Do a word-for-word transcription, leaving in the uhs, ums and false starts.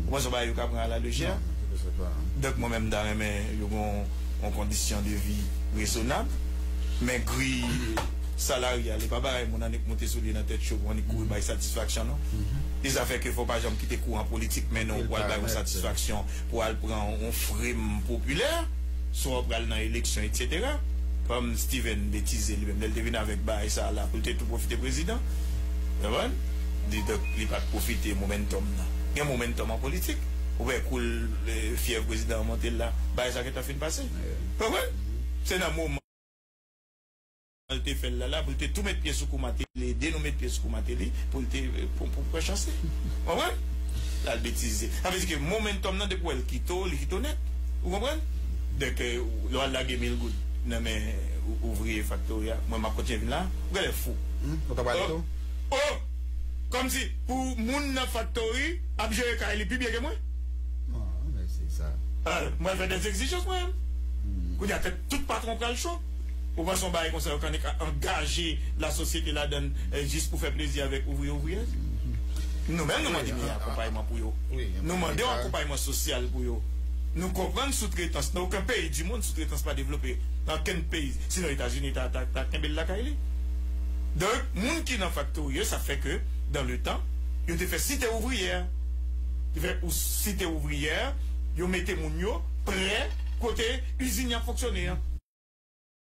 Ou panse bagay yo ka pran a la lejè? Donk, mwen menm, m ta renmen yo gen yon kondisyon de vi rezonab. Men gri salaryal, e pa bagay moun annik monte sou li nan tèt cho pou annik kouri bay satisfaksyon, non. E sa fè ke fò w pa janm kite kouran politik mennen w pou al bay yon satisfaksyon, pou al pran yon frem popilè. Swa w pral nan eleksyon, etsetera. Kòm Steven betize li menm, lè l te vin avèk bagay sa a la, pou l te tou pwofite prezidan. Ou konprann? Li, donk, li pa t pwofite momentum nan. Gen momentum an politik. Ou wè kou l, e, fyèv prezidan an monte l la. Bagay sa gentan fin pase. Ou konprann? Se nan moman l te fè l la, la, pou l te tou met pye sou kou Mateli, ede nou met pye sou kou Mateli, pou l te, pou, pou pran chans li. Ou konprann? L al betize. Sa vle di ke momentum nan, depi w wè l kite w, li kite w nèt. Ou konprann? Donk, e, lè w al lage mil goud nan men ou-, ouvriye faktori a, mwen m ap kontinye vin la, ou genlè fou. Hmm, ou ka pale tou? Oh! Kòmsi pou moun nan faktori ap jere kay li pi byen ke mwen? Non, men se sa. Ah, mwen fè des exigences mwen menm. Hmm. Kounye a tèt tout patwon pral cho. Ou panse yon bagay konsa yo konn ka angaje lasosyete ladann, eh, jis pou fè plezi avèk ouvriye, ouvriyèz? Nou menm nou mande yon akonpayman pou yo. Nou mande yon akonpayman sosyal pou yo. Nou konprann soutretans. Nan okenn peyi di mond, soutretans pa devlope. Nan okenn peyi. Sinon Etazini ta, ta, ta kenbe l lakay li. Donk, moun ki nan faktori yo, sa fè ke, dans le temps, yo te fè site ouvriyè. Te fè ou site ouvriyè, yo mete moun yo prè kote izin y ap fonksyone an.